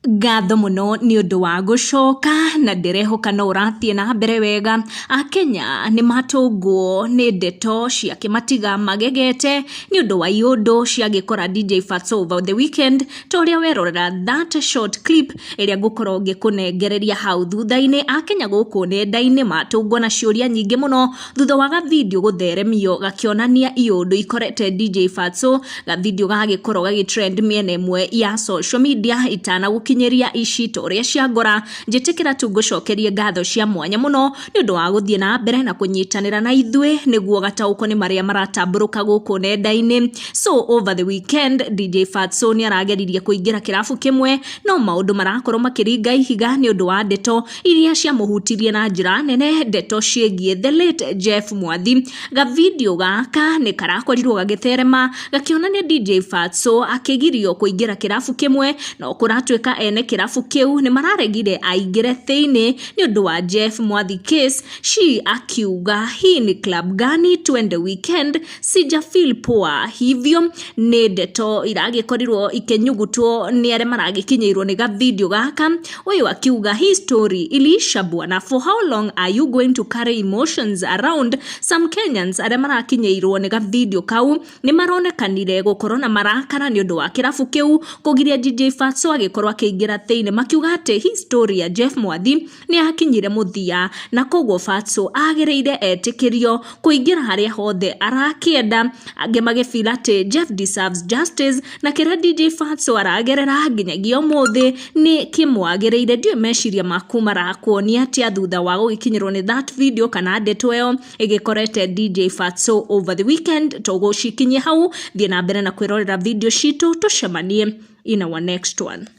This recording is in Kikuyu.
Ngatho mũno nĩ ũndũ wa gũcoka na ndĩrehoka no ũrathiĩ na mbere wega. Akenya nĩ matũngwo nĩ ndeto ciakĩmatiga magegete nĩ ũndũ wa iũndũ ciagĩkora DJ Fatxo over the weekend ta ũrĩa werorera that short clip ĩrĩa ngũkorwo ngĩkũnengereria hau thutha-inĩ. Akenya gũkũ nenda-inĩ matũngwo na ciũria nyingĩ mũno thutha wa ga video gũtheremio gakĩonania iũndũ ikorete DJ Fatxo. Ga video gagĩkorwo gagĩ trend mĩena ĩmwe ya social media itanagũkinyĩria ici ta ũrĩa ciangora. Njĩtĩkĩra tu ngũcokerie ngatho cia mwanya mũno nĩ ũndũ wa gũthiĩ na mbere na kũnyitanĩra na ithuĩ nĩguo gataũkwo nĩ marĩa maratambũrũka gũkũ nenda-inĩ. So over the weekend DJ Fatxo nĩ arageririe kũingĩra kĩrabu kĩmwe no maũndũ marakorwo makĩringa ihiga nĩ ũndũ wa ndeto iria ciamũhutirie na njĩra nene, ndeto ciĩgiĩ the late Jeff Mwathi. Ga video gaka nĩ karakorirwo gagĩtherema gakĩonania DJ Fatxo akĩgirio kũingĩra kĩrabu kĩmwe, no kũratuĩka ene kĩrabu kĩu nĩ mararegire aingĩre thĩinĩ nĩ ũndũ wa Jeff Mwathi case. She akiuga, "Hii ni club gani? Twende weekend, sija feel poa hivyo." Nĩ ndeto iragĩkorirwo ikĩnyugutwo nĩ arĩa maragĩkinyĩirwo nĩ ga video gaka. Ũyũ akiuga, "Hii story iliisha bwana, for how long are you going to carry emotions around?" Some Kenyans arĩa marakinyĩirwo nĩ ga video kau nĩ maronekanire gũkorwo na marakara nĩ ũndũ wa kĩrabu kĩu kũgiria DJ Fatxo agĩkorwo akĩingĩra thĩinĩ, makiuga atĩ hii story ya Jeff Mwathi nĩ yakinyire mũthia na koguo Fatxo agĩrĩire etĩkĩrio kũingĩra harĩa hothe arakĩenda. Angĩ magĩfeel atĩ Jeff deserves justice na kĩrĩa DJ Fatxo aragerera nginyagia ũmũthĩ nĩ kĩmwagĩrĩire. Ndiũĩ meciria maku marakuonia atĩa thutha wa gũgĩkinyĩrwo nĩ that video kana ndeto ĩyo ĩgĩkorete DJ Fatxo over the weekend. Tũgũcikinyia hau, thiĩ na mbere na kwĩrorera video citũ, tũcemanie in our next one.